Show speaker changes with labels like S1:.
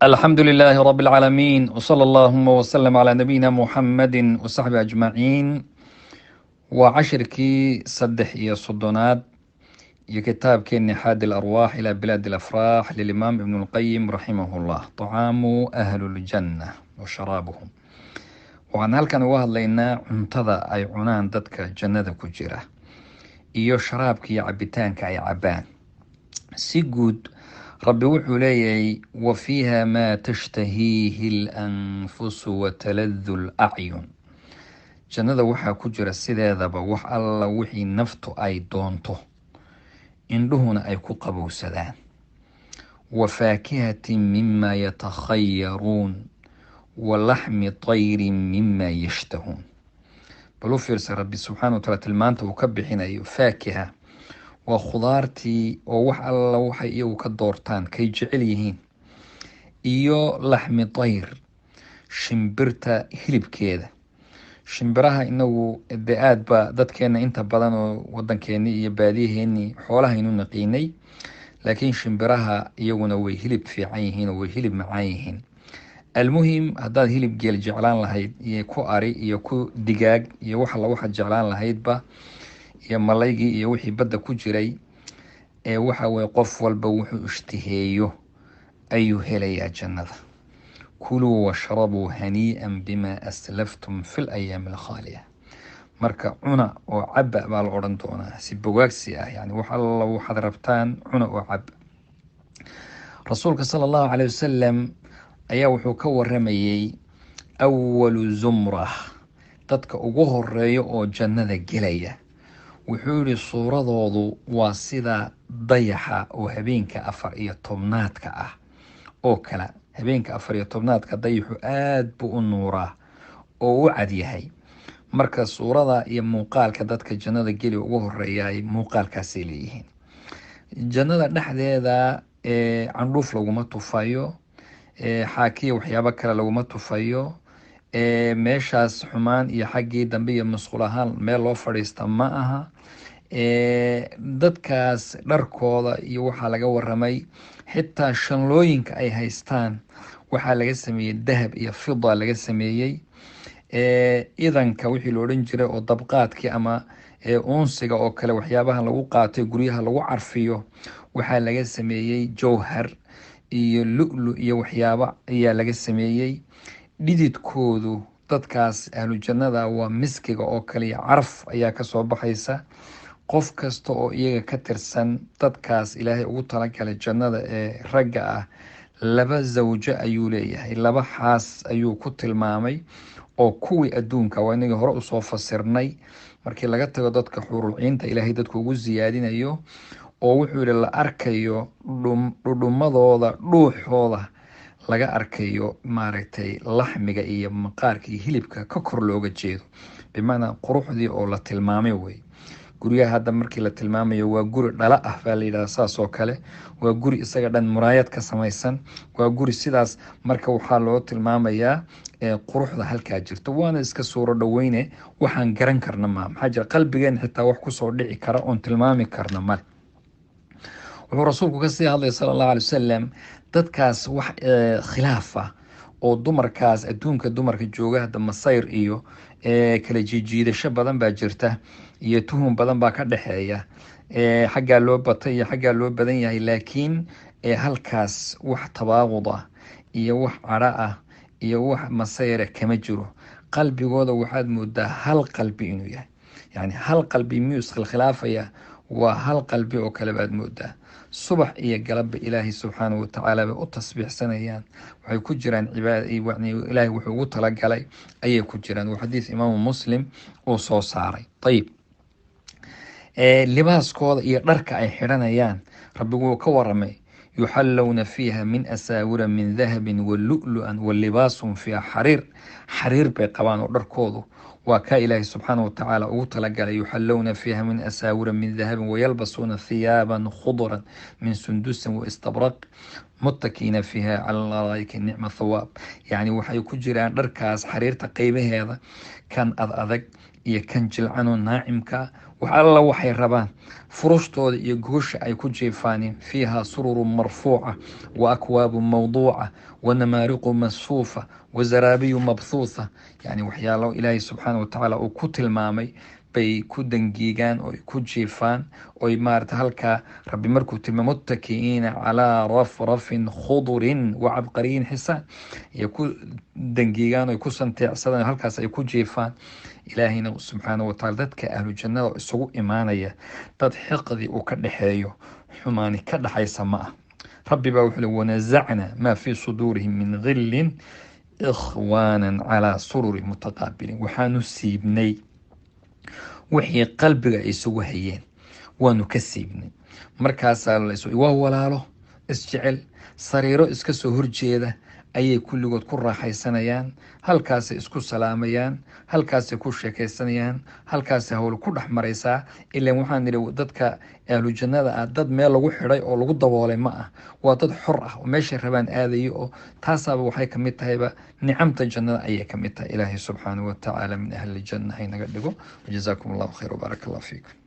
S1: الحمد لله رب العالمين، وصلى اللهم وسلم على نبينا محمد وصحبه أجمعين. Waa cashirkii 33aad iyo kitaabkeeni Xaadi Alarwaax ilaa Bilaad Alafraax lilimaam Ibn Lqayim raximah llah, طacaamu ahlu ljanna wa sharaabuhum. Waxaan halkan uga hadlaynaa cuntada ay cunaan dadka jannada ku jira iyo sharaabka iyo cabitaanka ay cabaan. Si guud, Rabbi wuxuu leeyahay: "Wa fiiha maa tashtahiihi alanfusu wataladu lacyun." Jannada waxaa ku jira sideedaba wax alla wixii naftu ay doonto, indhuhuna ay ku qabowsadaan. "Wa faakihatin mima yatakhayaruun wa laxmi tayrin mima yashtahuun." Bal u fiirsa Rabbi subxana wa taala tilmaanta uu ka bixinayo. Faakiha waa khudaartii oo wax alla waxay iyagu ka doortaan kay jecel yihiin, iyo laxmi tayr, shimbirta hilibkeeda. Shimbiraha inagu de aad ba dadkeena inta badan oo wadankeeni iyo baadiyaheeni xoolahaynu naqiinay, laakiin shimbiraha iyaguna way hilib fiican yihiin oo way hilib macaan yihiin. Almuhim, haddaad hilib geel jeclaan lahayd iyo ku ari iyo ku digaag iyo wax alla waxaad jeclaan lahaydba iyo malaygii iyo wixii badda ku jiray, ee waxa weye qof walba wuxuu ishtiheeyo ayuu helayaa jannada. "Kuluu washrabuu hanii'an bima aslaftum fi layaami alkhaaliya." Marka cuna oo caba baa la odhan doonaa si bogaagsi ah, yani wax alla waxaad rabtaan cuna oo caba. Rasuulka sala Allahu caleyh wasalam ayaa wuxuu ka waramayey awalu zumra, dadka ugu horeeya oo jannada gelaya. Wuxuu yihi suuradoodu waa sida dayaxa oo habeenka 14aadka ah oo kale. Habeenka 14aadka dayaxu aada buu u nuuraa oo u cad yahay. Marka suurada iyo muuqaalka dadka jannada geli ugu horeeya ay muuqaalkaasay leeyihiin. Jannada dhexdeeda candhuuf laguma tufayo, xaakiya waxyaabo kale laguma tufayo. Meeshaas xumaan iyo xaggii dambe iyo musqul ahaan meel loo fadhiista ma aha. Dadkaas dharkooda iyo waxaa laga waramay xitaa shanlooyinka ay haystaan waxaa laga sameeyey dahab iyo fida laga sameeyey. Idanka wixii la odhan jiray oo dabqaadkii ama uunsiga oo kale, waxyaabaha lagu qaatay guryaha lagu carfiyo, waxaa laga sameeyey jowhar iyo lu-lu iyo waxyaabo ayaa laga sameeyey. Dhididkoodu dadkaas ahlu jannada waa miskiga oo kale iyo caraf ayaa kasoo baxaysa. Qof kasta oo iyaga ka tirsan dadkaas Ilaahay ugu talagalay jannada ee ragga ah laba zawjo ayuu leeyahay, laba xaas ayuu ku tilmaamay oo kuwii adduunka waa inagii hore usoo fasirnay, markii laga tago dadka xuurulciinta Ilaahay dadku ugu siyaadinayo, oo wuxuu yihi la arkayo dhudhumadooda, dhuuxooda laga arkayo, maaragtay, laxmiga iyo maqaarka iyo hilibka ka kor looga jeedo, bimacnaa quruxdii oo la tilmaamay wey. Guryaha hadda markii la tilmaamayo waa guri dhala ah baa la yidhahda, saas oo kale waa guri isaga dhan muraayad ka samaysan, waa guri sidaas. Marka waxaa loo tilmaamayaa quruxda halkaa jirta, waana iska suuro dhoweyne. Waxaan garan karna maa maxaa jira, qalbigeen xitaa wax kusoo dhici kara oon tilmaami karna male. Wuxuu rasuulku kasii hadlay sala Allahu alay wasalam dadkaas wax khilaaf ah oo dumarkaas adduunka dumarka jooga hadda masayr iyo kala jiijiidasho badan baa jirta iyo tuhum badan baa ka dhexeeya, xaggaa loo batay iyo xaggaa loo badan yahay, laakiin halkaas wax tabaaqud ah iyo wax cadho ah iyo wax masayra kama jiro. Qalbigooda waxaad moodaa hal qalbi inuu yahay, yani hal qalbi miyuu iskhilkhilaafaya? Waa hal qalbi oo kale baad moodaa. Subax iyo galabba Ilaahay subxaanahu watacaala bay u tasbiixsanayaan. Waxay ku jiraan cibaada, Ilaahay wuxuu ugu talagalay ayay ku jiraan. Waa xadiis Imaamu Muslim uu soo saaray. Ayib, libaaskooda iyo dharka ay xidhanayaan Rabbigu wuu ka waramay: "Yuxallawna fiiha min asaawira min dahabin wa lu-lu-an wa libaasuhum fiiha xariir." Xariir bay qabaan oo dharkoodu waa kaa Ilaahay subxaana watacaala ugu talagalay. "Yuxallawna fiiha min asaawira min dahabin wayalbasuuna thiyaaban khudran min sundusin waistabraq muttakiina fiiha cala laraa'iki nicma thawaab." Yacni waxay ku jiraan dharkaas xariirta qeybaheeda, kan ad adag iyo kan jilcanoo naacimka. Wax alla waxay rabaan, furushtooda iyo gogosha ay ku jiifaaneen, fiiha sururun marfuuca wa akwaabu mawduuca wa namaariqu masfuufa wa zaraabiyu mabthuutha. Yani waxyaalo Ilaahay subxaana watacaala uu ku tilmaamay bay ku dangiigaan oo ku jiifaan oy maarata. Halkaa Rabbi markuu tilmaamay muttaki'iina calaa rafrafin khudurin wa cabqariyin xisaan, iyo ku dangiigaan oy ku santeecsadaan, halkaas ay ku jiifaan. Ilaahayna subxaana watacaala dadka ahlu jannada isugu imaanaya dad xiqdi uu ka dhexeeyo, xumaani ka dhexaysa ma ah. Rabbi baa wuxuu le wanazacna maa fii suduurihim min ghillin ikhwaanan calaa sururin mutaqaabiliin. Waxaanu siibnay wixii qalbiga ay isugu hayeen, waanu ka siibnay. Markaasaa waa walaalo isjecel, sariiro iska soo horjeeda ayay kulligood ku raaxaysanayaan, halkaasay isku salaamayaan, halkaasay ku sheekaysanayaan, halkaasay hawl ku dhex maraysaa. Ilaan waxaan nidhi dadka ahlu jannada ah dad meel lagu xidhay oo lagu daboolay ma ah, waa dad xor ah oo meeshay rabaan aadayo, oo taasaaba waxay kamid tahayba nicamta jannada ayay kamid tahay. Ilaahay subxaanahu watacaala min ahli janna haynaga dhigo. Wajazaakum Allahu khayr wbaaraka Allah fiikum.